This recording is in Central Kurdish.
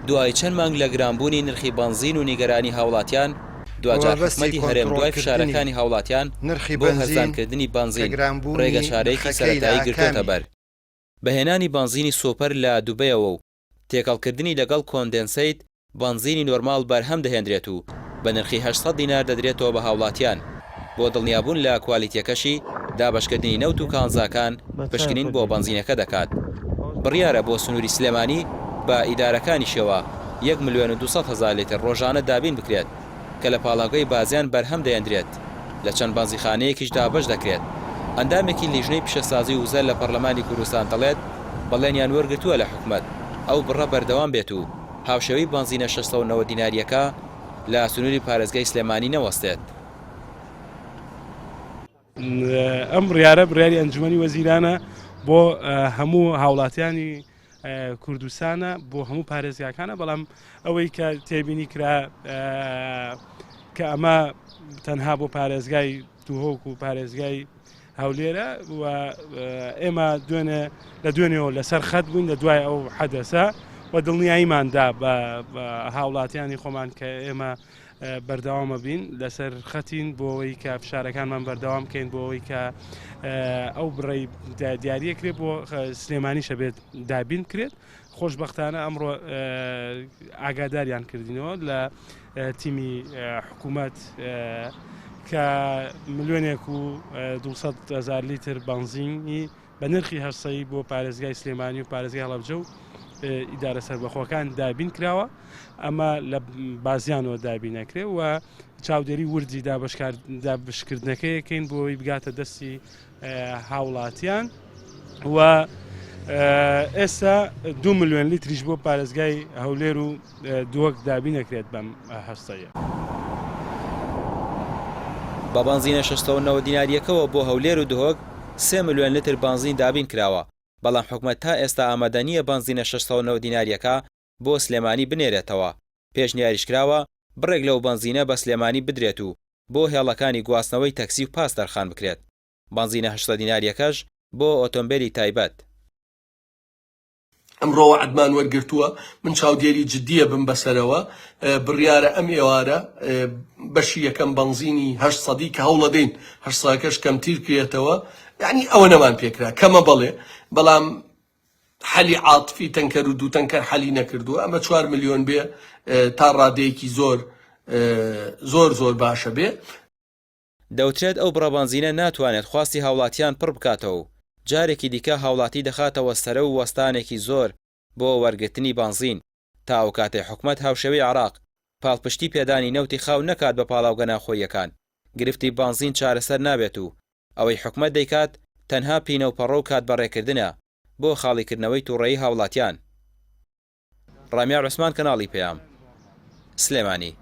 دوای چەند مانگ لە گرانبوونی نرخی بەنزین و نیگەرانی هاوڵاتیان، بە دواجار مەبەستی حکومەتی هەرێم دوای کۆنتڕۆڵکردنی فشارەکانی هاوڵاتیان نرخی بۆ بەنزین هەرزانکردنی کە بەنزین، گرانبوونی ڕێگەچارەیەکی نرخەکەی لە سەرەتایی گرتۆتە ئاکامی. بەر. بە هێنانی بەنزینی سوپەر لە دوبەیەوە و تێکەڵکردنی لەگەڵ کۆندێنسەیت، بەنزینی نۆرماڵ بەرهەم دەهێندرێت و بە نرخی 800 دینار دەدرێتەوە بە هاوڵاتیان، بۆ دڵنیابوون لە کوالیتیەکەشی، دابەشکردنی نەوت و کانزاکان پشکنین بۆ بەنزینەکە دەکات. بڕیارە بۆ سنووری سلێمانی بە ئیدارەکانیشیەوە یەک ملیۆن و 200 هەزار لیتر ڕۆژانە دابین بکرێت کە لە پاڵاوگەی بازیان بەرهەم دەهێندرێت، لە چەند بەنزیخانەیەکیش دابەش دەکرێت. ئەندامێکی لیژنەی پیشەسازی و وزە لە پەرلەمانی کوردستان دەڵێت، بەڵێنیان وەرگرتووە لە حکومەت ئەو بڕە بەردەوام بێت و هاوشێوەی بەنزینە 690 دینارییەکە لە سنووری پارێزگای سلێمانی نەوەستێت. ئەم بڕیارە بڕیاری ئەنجومەنی وەزیرانە بۆ هەموو هاوڵاتیانی کوردستانە بۆ هەموو پارێزگاکانە بەڵام ئەوەی کە تێبینی کرا کە ئەمە تەنها بۆ پارێزگای دهۆک و پارێزگای هەولێرە و ئێمە دوێنێ لە دوێنێەوە لەسەر خەت بووین لە دوای ئەو حەدەسە و دڵنیاییماندا بە هاوڵاتیانی خۆمان کە ئێمە بەردەوامە بین لەسەر خەتین بۆ ئەوەی کە فشارەکانمان بەردەوام بکەین بۆ ئەوەی کە ئەو بڕەی دیاریە کرێت بۆ سلێمانیشە بێت دابین بکرێت خۆشببختانە ئەمڕۆ ئاگاداریان کردینەوە لە تیمی حکوومەت کە ملیۆنێک و 200 هزار لیتر بەنزینی بە نرخی هەرسەیی بۆ پارێزگای سلێمانی و پارێزگای هەڵەبجە و ئیدارە سەربەخۆکان دابین کراوە ئەمە لە بازیانەوە دابین نەکرێ و چاودێری وردی دابشکار دابشکردنەکەیەکەین بۆ ئەوەی بگاتە دەستی هاوڵاتیان و ئێستا دو ملیۆن لیتریش بۆ پارێزگای هەولێر و دهۆک دابین نەکرێت بەم هەستەیە. بە بەنزینە 690 دینارییەکەوە بۆ هەولێر و دهۆک سێ ملیۆن لتر بەنزین دابین کراوە، بەڵام حکومەت تا ئێستا ئامادە نییە بەنزینە 690 دینارییەکە بۆ سلێمانی بنێرێتەوە، پێشنیاریش کراوە بڕێک لەو بەنزینە بە سلێمانی بدرێت و بۆ هێڵەکانی گواستنەوەی تەکسی و پاس تەرخان بکرێت، بەنزینە 800 دینارییەکەش بۆ ئۆتۆمبێلی تایبەت. ئەمڕۆ وەعدمان وەرگرتووە، من چاودێری جدییە بم بەسەرەوە، بڕیارە ئەم ئێوارە بەشی یەکەم بەنزینی هەشت سەدی کە هەوڵەدەین هەشت سەدەکەش کەمتر کرێتەوە، یانی ئەوە نەمان پێکرا کەمە بەڵێ، بەڵام حەلی عاتفی تەنکەر و دوو تەنکەر حەلی نەکردووە، ئەمە چوار ملیۆن بێ تا ڕادەیەکی زۆر زۆر زۆر باشە بێ. دەوترێت ئەو بڕە بەنزینە ناتوانێت خواستی هاوڵاتیان پڕ بکاتەوە و جارێکی دیکە هاوڵاتی دەخاتەوە سەرە و وەستانێکی زۆر بۆ وەرگرتنی بەنزین تا ئەوکاتەی حکومەت هاوشێوەی عێراق پاڵپشتی پێدانی نەوتی خاو نەکات بە پاڵاوگە ناوخۆییەکان گرفتی بەنزین چارەسەر نابێت و ئەوەی حکومەت دەیکات تەنها پینە و پەڕۆ و کات بەڕێکردنە بۆ خاڵیکردنەوەی توڕەیی هاوڵاتیان. ڕامیار عوسمان کەناڵی پەیام، سلێمانی.